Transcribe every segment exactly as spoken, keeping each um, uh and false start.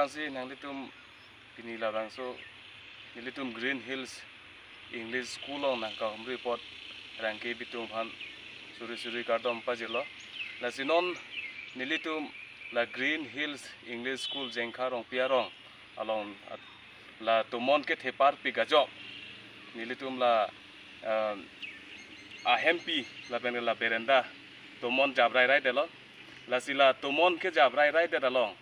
Lasi nanglitum pini labangso nelitum Green Hills English School along nangkahumri apot rangke bitung aphan suri suri kardom pajirlo. Lasi non nelitum la Green Hills English School Jengkha Rongpi arong along at-, la tomon kethe parpik ajok nelitum la, um, ahempi lapen la berenda tomon jap rairaidetlo. Lasi la tomon kejap rairaidet along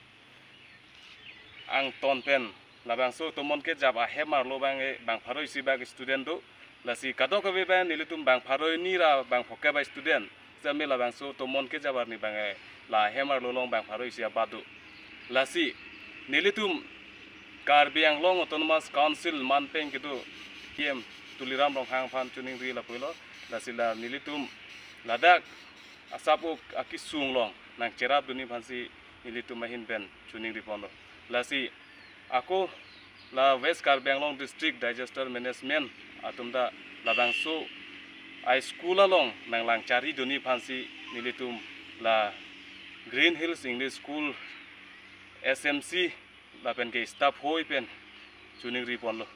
angton pen labangso tomon kejap ahem arlo abang, eh, bang pharo isi bak student do. Lasi kadokave abang nelitum bang pharo hini ra bang phokep a student. Sami labangso tomon kejap arni abang, eh, la ahem arlo along bang pharo isi abat do. Lasi nelitum Karbi Anglong Autonomous Council manpeng kedo C E M Tuliram Ronghang aphan choningri lapulo. Lasi la nelitum ladak asap-ok akesung along nangcherapdunji aphansi nelitum ahin pen choningri ponlo. Lasi ako la West Karbi Anglong District Disaster Management atum ta labangso a school along nanglang charidunji aphansi nelitum la Green Hills English School S M C lapen ke staff hoi pen choningri ponlo.